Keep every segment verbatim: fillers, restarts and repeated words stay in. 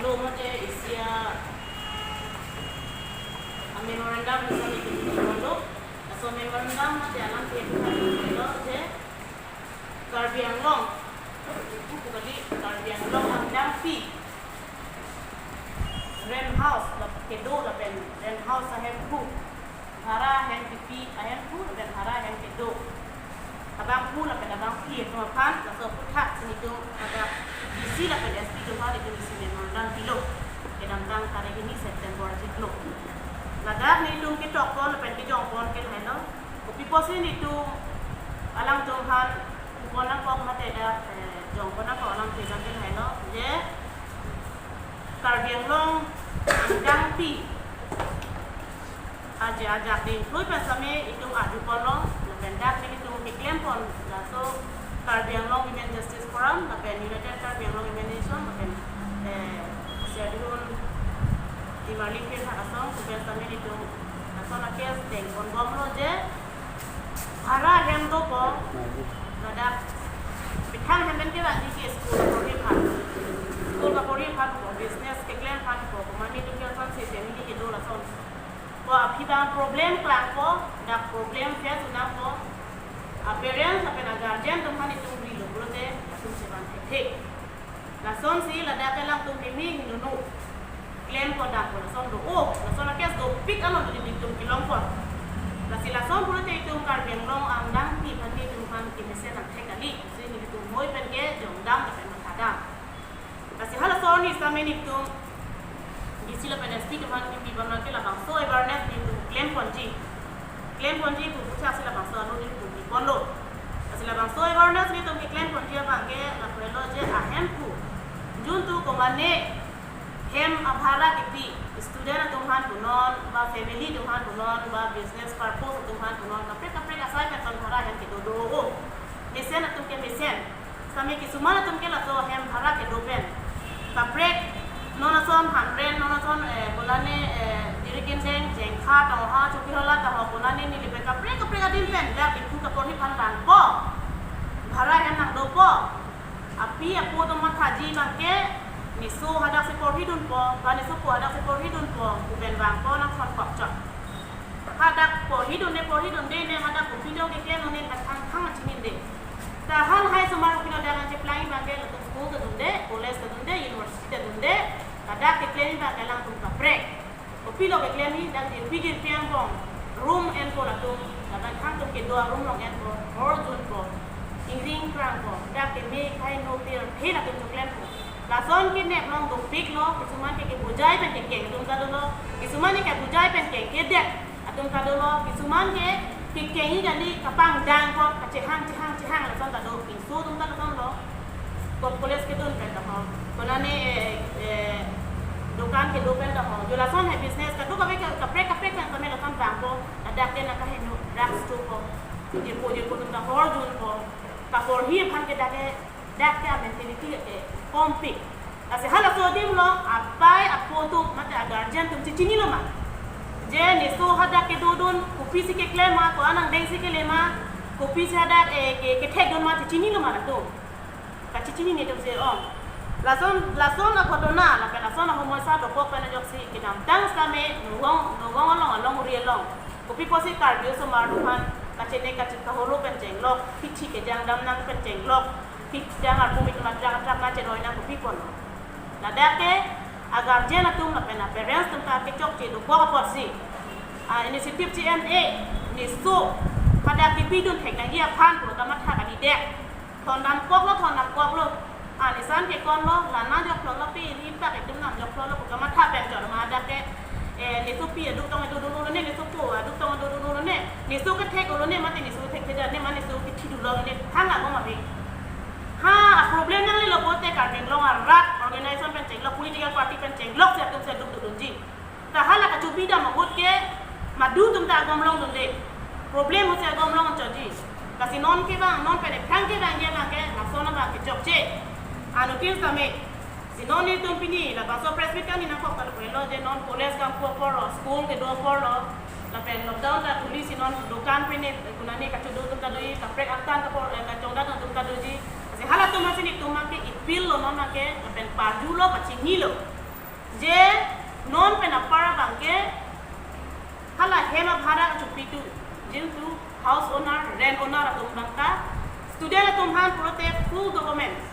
Lo mate isi a memorandum bisa ni kini lo. Laso memorandum mate alam ke lo je Karbi Anglong, ipu kali Karbi Anglong angdengpi rent house la kedo lapen rent house ahemphu, bhara ahem kepi ahemphu lapen bhara ahem kedo abangphu lapen abangpi atum aphan laso aphuthak si nelitum hadak D C lapen S P atum aphan nelitum isi memorandum pilo. Kedamtang tarik hini September chiklo. Ladak nelitum ketok pon lapen kejong pon ke lahelo. Kopi pusi nelitum alangtum aphan pon nangkok mate dak, eh, jong pon nangkok alam ke dak ke lahelo. Je Karbi Anglong angdengpi aje ajak ding thui pen sitame itum arju ponlo, lapen dak nelitum keklem pon laso Karbi Anglong Women Justice Forum, lapen United Karbi Anglong Women Nation, lapen, eh, Serdihun Timarli Phirthak Asong, lapen sitame nelitum lason a-case deng pon bomlo je bhara ahem dopo, ladak methang ahem pen kevangji ke school kaporhi aphan, school kaporhi aphan po, business keklem aphan po, komat nelitum ke lason si family kedo lason. Ko aphi abang problem klangpo, dak problem face unangpo. A-parents lapen a-guardian atum aphan itum rilo pulote itum chevan thekthe. Lasonsi ladak alangtum pini hinunu klem ko dam ko lason do. O, lason a-case dopik along nelitum kelong pon. Lasi lason pulote itum Karbi Anglong angdengpi aphan ke itum aphan kemesen nangthek kali. Si nelitum moi pen kejong dam lapen matha dam. Lasi halaso arni sitame nelitum D C lapen S P atum aphan kepi bomlo ke labangso awareness nelitum klem ponji. Klem ponji pu aphuthak si labangso anu nelitum pi ponlo. Lasi labangso awareness nelitum keklem ponji abang ke lapu helo je ahemphu, juntu komat ne hem abhara kepi, student atum aphan punon, ba family atum aphan punon, ba business purpose atum aphan punon, kaprek kaprek asai pen son bhara ahem kedo do o. Mesen atum ke mesen. Sitame kisuman atum ke laso hem bhara kedo pen kaprek non ason hundred, non ason, eh, kolane, eh, Jirikindeng, Jengkha, Tongha, Chokihola, Taho, kolane neli pen kaprek kaprek adim pen dak itum kaporhi aphan vangpo. Bhara hem nangdopo. Api apo atum mathaji abang ke neso hadak si porhi dunpo, ba nesopo hadak si porhi dunpo, pu pen vangpo nang son kokchot. Hadak porhi dunde, porhi dunde ne, hadak kopi do keklem un-e, dak thang thang chinine. Ta halahai osomar kopi do dak nangcheplang abang ke latum school ta dunde, college ta dunde, university ta dunde, hadak keklem abang ke alangtum kaprek. Kopilo keklem he, dak jirpi jirpi angbong room enpo latum, lapen thang atum kedo a-room along enpo, hor junpo, ingring krangpo, dak keme kaheno pirthe latum choklempo. Lason kenep along dopiklo, kisuman ke kebujai pen kekeng atum ta dolo, kisuman ke kebujai pen kengkedet atum ta dolo, kisuman ke kekeng he kali kapangdang ko, kachehang chehang chehang lason ta do, pinso atum ta lasonlo. Ko college kedun pen ta ho, konane, eh, eh, dukan kedo pen ta ho, jo lason he business kadokave ke kaprek kaprek pen kami lason vangpo, ladak ke nangkaheno drugs chopo, jirpo jirpo atum ta hor junpo, kaporhi aphan ke dak ke, dak ke a-mentality ke kompik. Lasi halaso adim along apei apo atum mate a-guardian atum chechinilo ma? Je neso hadak kedodun, kopisi keklem ma, ko-an angdeng si kele ma, kopisi hadak, eh, ke, kethekdun ma, chechinilo ma latum? Kachechinine atum si ong. Lason, lason a-ghotona, lapen lason ahomoisa dokok pen ajoksi kedamtang sitame Nowong, Nowong along, along uri along, kopi pusi Karbi osomar atum aphan kachene kachit kaholo pen chenglok, pithi kejang dam nang pen chenglok, pidang arpu mit matrak atrak nangcheroi nang kopi pon. Ladak ke a-guardian atum lapen a-parents atum ta kechokche dokok apotsi a-initiative che-en-e, neso hadak kepidun thek nangji aphan pu kamatha kalidet. Thondamkoklo, thondamkoklo. Ani san ke konlo, la nangjokloklo, pe ri pak itum nangjokloklo pu kamatha pen chot ma hadak ke, eh, nesopi aduk tong edo dolo ne, nesopo aduk tong edo dolo ne, neso kethek dolo ne, mate neso thekthedet ne, mane neso kethi dolo ne, thang ago ma be. Ha, a-problem nanglelo pulote Karbi Anglong arat organization pen chenglok, political party pen chenglok si atum si duk dodunji. Ta hala kachobi dam ahut ke madu atum ta agom longdunde. Problem ahut si agom longchotji. Lasi non kevang, non pen ephang kevangji abang ke lason abang kechokche. Anuttin sitame, si non nelitum pini labangso press meet kangni nangkok ta lapu helo je non college kangpu aporlo, school kedo aporlo, lapen lockdown ta thuli si non dukan pen ne, konane kachodo atum ta doji, kaprek angtan kapor, eh, kachongdat atum ta doji. Lasi halatum aphansi nelitum abang ke appeal lo, non abang ke lapen parjulo, pachinilo. Je non pen apar abangke hala hem abhara kachopitu, jintu house owner, rent owner atum abangke student atum aphan pulote full documents,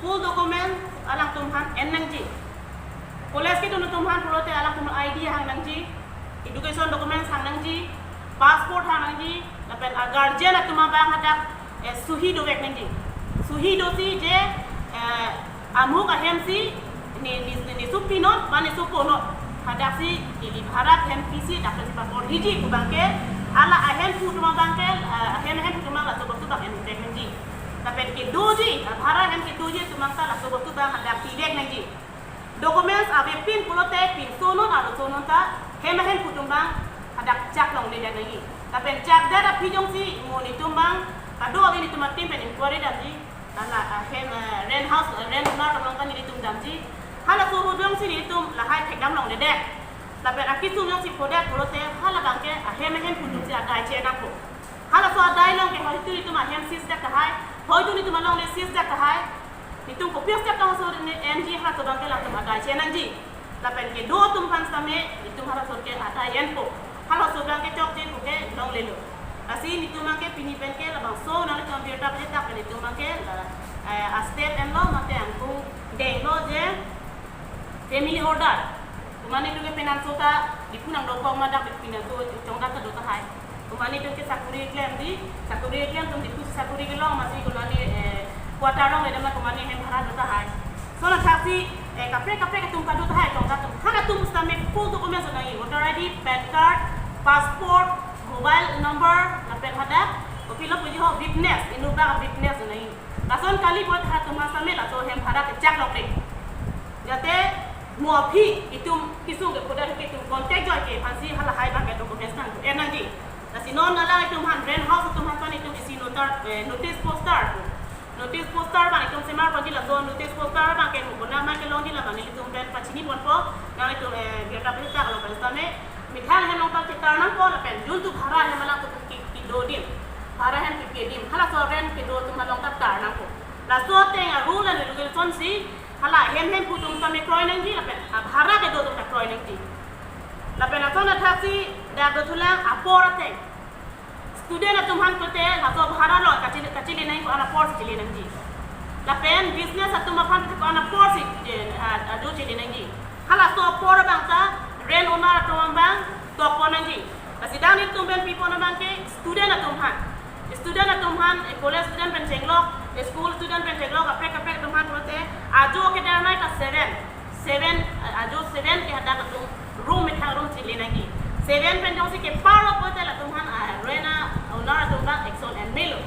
full documents alangtum aphan en nangji. College kedun atum aphan pulote alangtum I D hang nangji, education documents hang nangji, passport hang nangji, lapen a guardian atum abang hadak eh, suhi dovek nangji. Suhi dosi je eh, amuk ahem si ne ne ne supi non, mane supo non. Hadak si ili bhara hem pisi dak si pakorhiji pu abangke hala ahemphu atum abangke, eh, ahem ahemphu atum abang laso bostu abang en dovek nangji. Lapen kedoji, eh, bhara hem kedoji atum abangta laso bostu abang hadak pidek nangji. Documents avepin pulote pinso non arloso non ta hem ahemphu atum abang hadak chak longledet nangji. Lapen chak det aphi jongsi mo netum abang kado ave, netum a-team pen inquiry damji. Hala ahem, eh, rent house, eh, rent owner atum abang ta nelitum damji. Halaso ahut jongsi netum lahai thekdam longledet, lapen akesung jongsi phodet pulote hala abangke ahem ahemphu atum si adai che nangpo. Halaso adai along ke hoitu netum ahem seize det tahai, hoitu netum alongle seize det tahai, netum kopi astep tangso ne enji, halaso abangke latum adai che nangji. Lapen kedo atum aphan sitame netum halaso ke adai enpo. Halaso abangke chokche puke longlelo. Lasi netum abangke pini pen ke labangso nanglitum birta pachetak pen netum abangke la, eh, astep enlo mate angkung denglo je family order. Komat netum ke penang so ta Diphu nangdokok ma dak Diphu nang so chongdak kedo tahai. Komat netum ke sakuri klemji, sakuri klem atum Diphu sakuri kelong masi komat ne, eh, quarter longledet ma komat ne hem bhara do tahai. Lason athaksi, eh, kaprek kaprek atum kado tahai chongdak atum. Halatum sitame full documents do nangji, voter I D, PAN card, passport, mobile number, lapen hadak, kopilo puji ho witness, inut abang witness do nangji. Lason kali apot halatum aphan sitame laso hem bhara kechak lokle. Jate mo aphi itum kesung ke phodet ke itum contact joike aphansi halahai abangke documents nang en nangji. Lasi non alanglitum aphan rent house atum aphan itum isi notar, eh, notice poster. Notice poster abang itum semar ponji, laso notice poster abangke mo konat ma kelongji labang nelitum pen pachini ponpo, nanglitum, eh, birta pachetak along pen sitame methang hem along ta chetar nangpo lapen juntu bhara hem alangtum ke, kedo adim, bhara hem kepi adim, halaso rent kedo atum along ta tar nangpo. Laso ateng a-rule and regulation si hala hem ahemphu atum sitame kroi nangji lapen abhara kedo atum ta kroi nangji. Lapen lason athaksi dak dothulang apor ateng. Student atum aphan pulote laso bhara lo kachele, kachele nangji ko-an apor si chele nangji. Lapen business atum aphan pulote ko-an apor si, eh, a, ajo chele nangji. Halaso apor abang ta rent owner atum abang tokpon nangji. Lasi dak netum pen pipon abangke student atum aphan. Student atum aphan, eh, college student pen chenglok, eh, school student pen chenglok, kaprek kaprek atum aphan pulote ajo kedamnai ta seven. Seven, eh, ajo seven ke hadak atum room methang room chele nangji. Seven pen jongsi keparlo pulote latum aphan, ah, rent a-owner atum abang action en melo.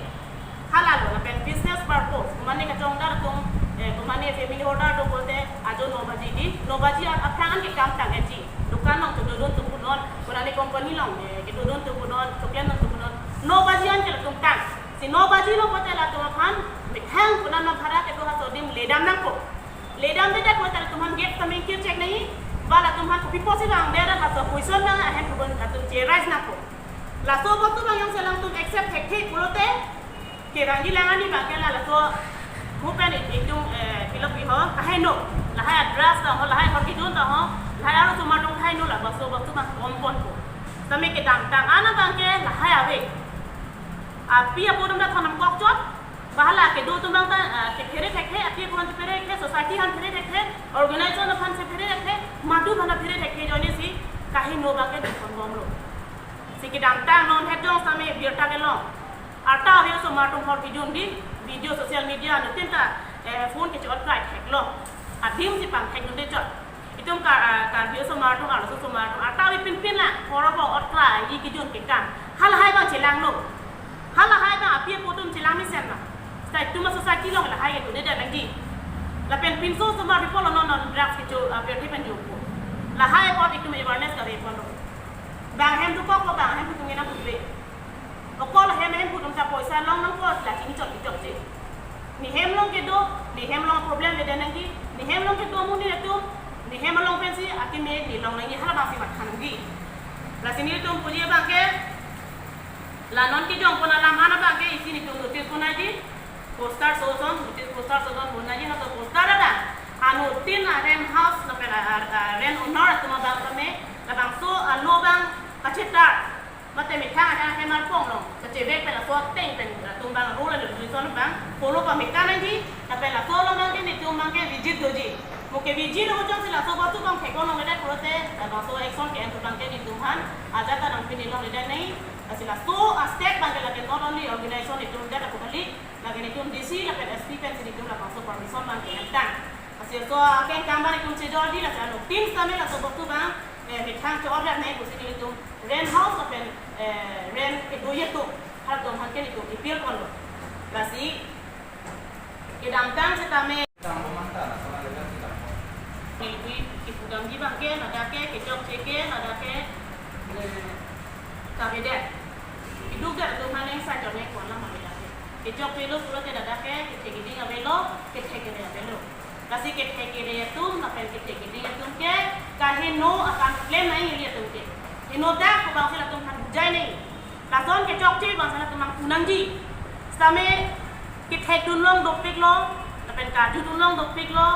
Halalo lapen business purpose, komat ne kachongdak atum, eh, komat ne family order atum pulote ajo no baji di, no baji a-, aphrang an ke kam tang enji. Dukan along kedodun atum punon, komat ne company along, eh, kedodun atum punon, choklem atum punon, no baji an ke latum tang. Si no baji lo pulote latum aphan methang konat ma bhara kedo halaso adim ledam nangpo. Ledamdedet pulote latum aphan gate sitame ingkirchek nangji, ba latum aphan kopi apotsi langdet halaso question abang ahemphu atum che-raise nangpo. Laso bostu abang jongsi alangtum accept thekthe pulote, kevangji lang ani abangke la laso mo pen itum, eh, pilok piho kaheno, lahai a-drugs ta ho, lahai ahorkedun ta ho, lahai arlosomar atum kaheno, laso bostu abang komponpo. Sitame kedamtang an abangke lahai ave. Api apo atum ta thon nangkokchot, ba hala kedo atum abang ta, ah, kephere thekthe, api apo aphan kephere thekthe, society aphan phere thekthe, organization aphan si phere thekthe, madu aphan phere thekthe ajoine si kaheno abangke dikon bomlo. Si kedamtang non het jong sitame birta kelong. Arta ave osomar atum ahorkedun di, video social media anuttin ta, eh, phone kechot krai theklong. Adim si pangthekdunde chot. Itum Kar-, ah, Karbi osomar atum, arloso osomar atum, arta ave pinpin la, hor abang ot krai, i kejun kekang. Halahai abang chelanglo. Halahai abang api apo atum chelang mesen na. Sita itum a-society along lahai kedodedet nangji. Lapen pinso osomar pipolo non non drugs kecho, ah, pirthe pen jumpo. Lahai apot itum awareness kave ponlo. Bang hem dokokpo, bang hem putung ena putre. Okol hem ahemphu atum ta poisa long nangpo la chini chot chot che. Ne hem along kedo, ne hem along problem avedet nangji, ne hem along kedo amonit atum, ne hem along pensi akeme ne long nangji, hala abangsi matha nangji. Lasi nelitum puji abangke, la non kejongpon alam an abangke isi netum notice pon nangji, poster soson, notice poster soson pon nangji, halaso poster abang anuttin a-rent house lapen a, a, a, Ateng pen latum abang rule and regulation abang follow pame kan nangji, lapen laso along abangke netum abangke visit doji. Mo ke visit do jongsi laso bostu abang thek-ong longledet pulote, eh, bangso action ke-en abangke netum aphan ajat ta nangpinlongledet nangji. Lasi laso a-step abangke lake not only organization netum det ako kali, lake netum D C lapen S P pensi netum labangso permission abangke entang. Lasi laso akengkam abang netum chedorji, lasi anuttin setame laso bostu abang, eh, methang cho-order nangji pusi nelitum rent house lapen, eh, rent kedoji atum, halatum aphan ke netum appeal ponlo. Lasi kedamtang setame nelitum kepudamji abangke ladak ke kechokche ke ladak ke, eh, kavedet. Keduk det atum aphan neng sa chone kon la mame ladak ke. Kechokchelo pulote ladak ke kethek keding avelo, kethek kere avelo. Lasi kethek kere atum lapen kethek keding atum ke kaheno akam klem nangji atum ke. Henodak ko abangsi latum aphan bujai nangji. Lason kechokche abangsi latum nangpu nangji. Setame kethekdun long dopiklo, lapen karjudun long dopiklo,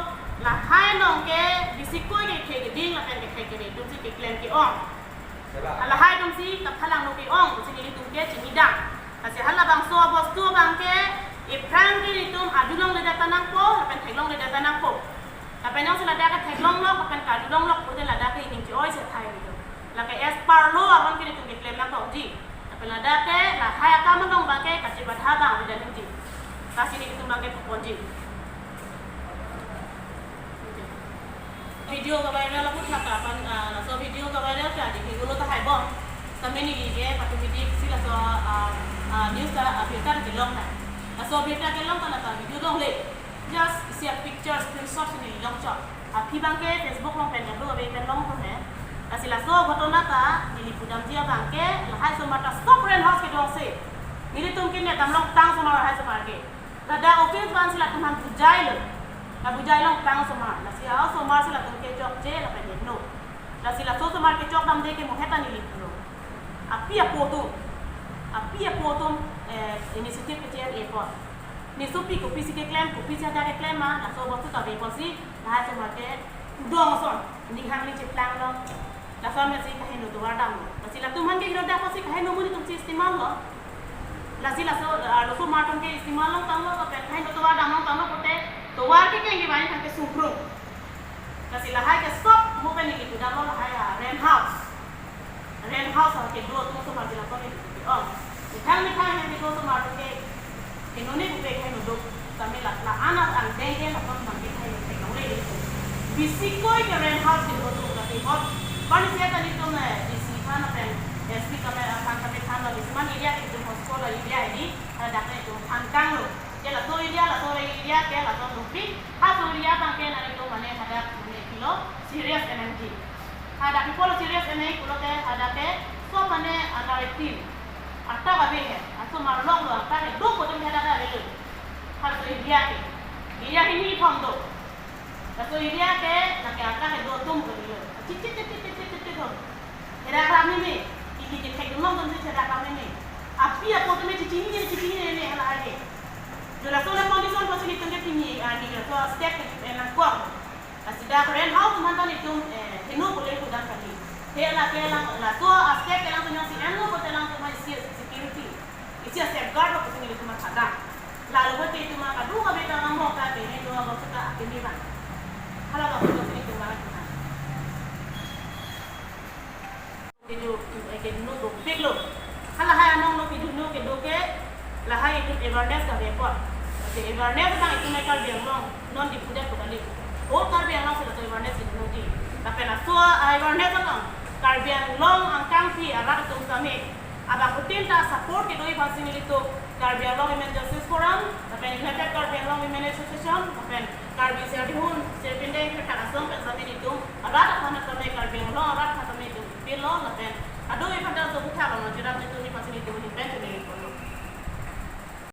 lahai along ke bisikoi kethek keding lapen kethek kere atumsi keklem ke-ong. Lahai atumsi kaphalang no ke-ong pusi nelitum ke chinidam. Lasi halabangso abostu abangke ephrang ke netum arjulongledet ta nangpo, lapen theklongledet ta nangpo. Lapen jongsi ladak ke theklonglok, lapen karjulonglok pulote ladak ke ining che-oi se thai netum. Lake as per law aron ke netum keklem nangkokji. Lapen ladak ke lahai akam along abangke kachebadha abang avedet nangji. Lasi netum abangke puponji. Video ka-viral aphuthak aphan, ah, laso video ka-viral ke adik hingolo tahai bom. Setame neli ke patu video si laso, ah, ah, news ta, ah, abirta kelong ta. Laso abirta kelong ta laso video longle. Just isi a-picture screenshot si neli longchot. Aphi abangke Facebook along pen kado ave pen longpo he. Lasi laso ghotona ta neli pudamji abangke lahai osomar ta stop rent house kedo se. Nelitum ke ne damlongtang osomar, lahai osomar ke. Ladak office abangsi latum aphan bujailo. La bujai longtang osomar. Lasi a-osomar si latum ke chokche lapen heno. Lasi laso osomar kechokdamde ke mohet ta neli pulo. Api apo atum. Api apo atum, eh, initiative keche-en apot. Ne sopi kopisi keklem, kopisi hadak keklem ma, laso bostu ta ave apotsi, lahai osomar ke udong ason, ning hang ning cheplang long. Laso amatsi kaheno tovar damlo. Lasi latum aphan ke heno dak apotsi kaheno monit atumsi istimal lo. Lasi laso, ah, laso osomar atum ke istimal longtanglo, lapen kaheno tovar dam longtanglo pulote, tovar ke keng ke bani tang ke sungkrung. Lasi lahai ke stop, mo pen neli pudamlo lahai, ah, rent house. Rent house akedo atum osomar si lapu neli pu-ong. Methang methang akedo osomar atum ke, ke noni pupe ke no duk. Setame la, la-an an deng ke lapu abangke hai theklongle. Bisikoi ke rent house kedo atum ke apot. Pani siya tadi atum, eh, D C aphan lapen S P kame aphan kame thanlo, bisi man area ke atum hosko la area ini, ada dak ke atum aphan kanglo. Ke laso area, laso area ke laso dopik, halaso area abangke nelitum mane hadak mane pilo serious M N G. Hadak pipolo serious M N G pulote hadak ke so mane under eighteen. Atak ave he, aso marlok lo atak he, duk kotum hadak avelo. Halaso area ke. Area hini thom do. Laso area ke, lake atak kedo atum ke lo. Chit chit chit chit chit chit chit thom. Cherak ram meme, ili kethekdun long atumsi cherak ram meme. Api apo atum chechinine, chechinine halahai ke. Jo laso la condition apotsi nelitum ke pini, ah, neli laso step ke, eh, nangkok. Lasi dak rent house atum aphan ta nelitum, eh, heno pule pudam kali. He lake lang, laso a-step ke langtum jongsi enlo pulote langtum isi security. Isi a-safeguard lo pusi nelitum mathadam. Lalo pulote itum kadokave ta nang bong ta ke heno abostu ta akimi abang. Hala abang pusi nelitum mathadam. Kedo, eh, kedo dopiklo. Halahai anong lo kedo kedo ke lahai itum awareness kave apot. Lasi awareness abang itum Karbi Anglong non Diphu det ko kali. Whole Karbi Anglong si laso awareness kedoji. Lapen laso, ah, awareness abang Karbi Anglong angkangpi arat atum setame abangphutin ta support kedoji aphansi nelitum Karbi Anglong Women Justice Forum, lapen United Karbi Anglong Women Association, lapen Karbi Serdihun,